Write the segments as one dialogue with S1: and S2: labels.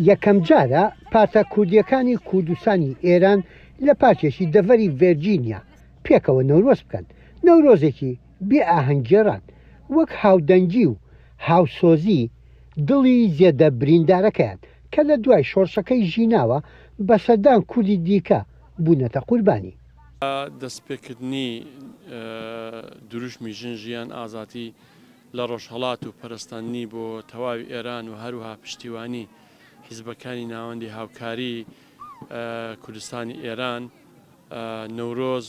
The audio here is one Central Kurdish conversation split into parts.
S1: یەکەمجارە پارتە کوردییەکانی کوردستانی ئێران لە پارکێکی دەڤەری ڤێرجینیا پێکەوە نەورۆز بکەن، نەورۆزێکی بێ ئاهەنگگێڕان، وەک هاودەنگی و هاوسۆزی دڵی زێدە بریندارەکەیان کە لە دوای شۆڕشەکەی ژیناوە بە سەدان کوردی دیکە بوونەتە قوربانی.
S2: دەستپێکردنی دروشمی ژن ژیان ئازادی لە ڕۆژهەڵات و پەرستاندنی بۆ تەواوی ئێران و هەروەها پشتیوانی حیزبەکانی ناوەندی هاوکاری کوردستانی ئێران، نەورۆز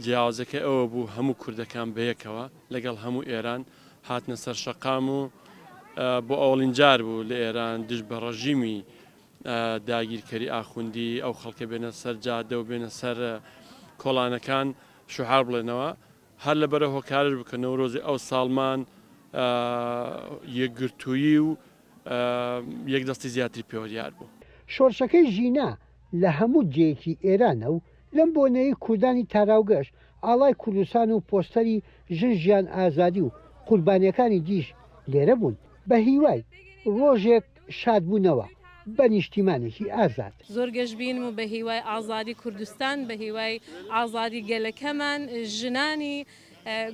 S2: جیاوازەکەی ئەوە بوو هەموو کوردەکان بەیەکەوە لەگەڵ هەموو ئێران هاتنە سەر شەقام و بۆ ئەوڵین جار بوو لە ئێران دژ بە ڕژیمی داگیرکەری ئاخوندی ئەو خەڵکە بێنە سەر جادە و بێنە سەر کۆڵانەکان شوعار بڵێنەوە. هەر لەبەرە هۆکارەش بوو کە نەورۆزی ئەو ساڵمان یەکگرتوویی و یەکدەستی زیاتری پێوە دیار بوو.
S1: شۆڕشەکەی ژینا لە هەموو جێیەکی ئێرانە و لەم بۆنەیەی کوردانی تاراوگەش ئاڵای کوردستان و پۆستەری ژن ژیان ئازادی و قوربانیەکانی دیش لێرە بوون بە هیوای ڕۆژێک شادبوونەوە بە نیشتیمانێکی ئازاد.
S3: زۆر گەشبینم و بە هیوای ئازادی کوردستان، بە هیوای ئازادی گەلەکەمان، ژنانی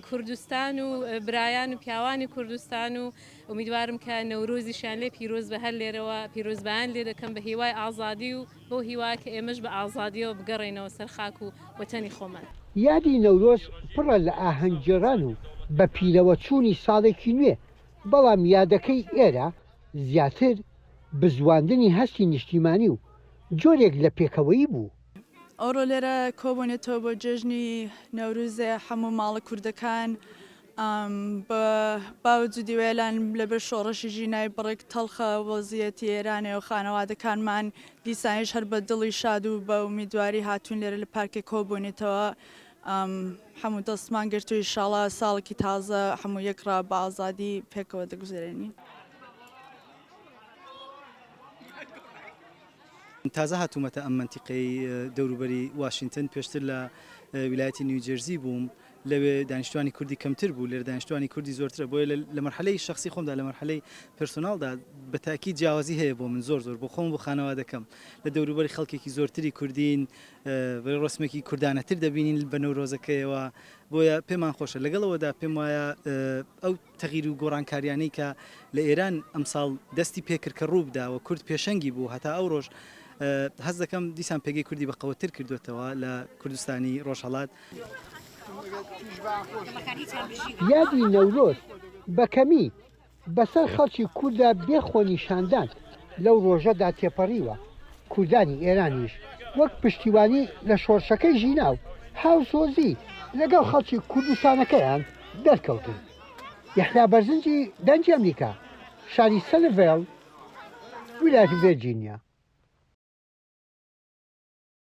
S3: کوردستان و برایان و پیاوانی کوردستان و ئومیدوارم کە نەورۆزیشیان لێ پیرۆز بە هەر لێرەوە پیرۆزبایان لێ دەکەم بە هیوای ئازادی و بەو هیوا کە ئێمەش بە ئازادیەوە بگەڕێینەوە سەر خاک و وەتەنی خۆمان.
S1: یادی نەورۆز پڕە لە ئاهەنگگێڕان و بە پیرەوە چوونی ساڵێکی نوێ، بەڵام یادەکەی ئێرە زیاتر بزواندنی هەستی نیشتیمانی و جۆرێک لە پێکەوەیی بوو.
S4: ئەوڕۆ لێرە کۆبوونێتەوە بۆ جێژنی نەوروزێ حەموو ماڵە کوردەکان بە باوجودی وێلان لەبەر شۆڕشی ژینای بڕێک تەڵخە وەزیەتی ئێرانێ و خانەوادەکانمان دیسانیش هەر بە دڵی شاد و بە ئومیدواری هاتوون لێرە لە پارکێ کۆبوونێتەوە حەموو دەستمان گرت و ئیشاڵا ساڵێکی تازە حەموو یەکڕا بە ئازادی پێکەوە دەگوزەرێنین.
S5: تازە هاتوومەتە ئەم مەنتیقەی دەوروبەری واشینتن، پێشتر لە ویلایەتی نیوجێرزی بووم، لەوێ دانیشتوانی کوردی کەمتر بوو، لێرە دانیشتوانی کوردی زۆرترە، بۆیە لە مەرحەلەی شەخسی خۆمدا، لە مەرحەلەی personal دا بە تاکید جیاوازی هەیە بۆ من زۆر زۆر، بۆ خۆم و بۆ خانەوادەکەم، لە دەوروبەری خەڵکێکی زۆرتری کوردین، ڕێوڕەسمێکی کوردانەتر دەبینین بە نەورۆزەکەیەوە، بۆیە پێمان خۆشە، لەگەڵ ئەوەدا پێم وایە ئەو تەغییر و گۆڕانکاریانەی کە لە ئێران ئەمساڵ دەستی پێکرد کە ڕوو بدا و کورد پێشەنگی بوو هەتا ئەو ڕۆژ هەست دەکەم دیسان پێگەی کوردی بە قەوەتر کردوێتەوە لە کوردستانی ڕۆژهەڵات.
S1: یادی نەورۆز بە کەمی بەسەر خەڵکی کورددا بێ خۆنیشاندان لەو ڕۆژەدا تێپەڕیوە، کوردانی ئێرانیش وەک پشتیوانی لە شۆڕشەکەی ژینا و هاوسۆزی لەگەڵ خەڵکی کوردستانەکەیان دەرکەوتن. یەحیا بەرزنجی، دەنگی ئەمریکا، شاری سەلڤێل، ویلایەتی ڤێرجینیا.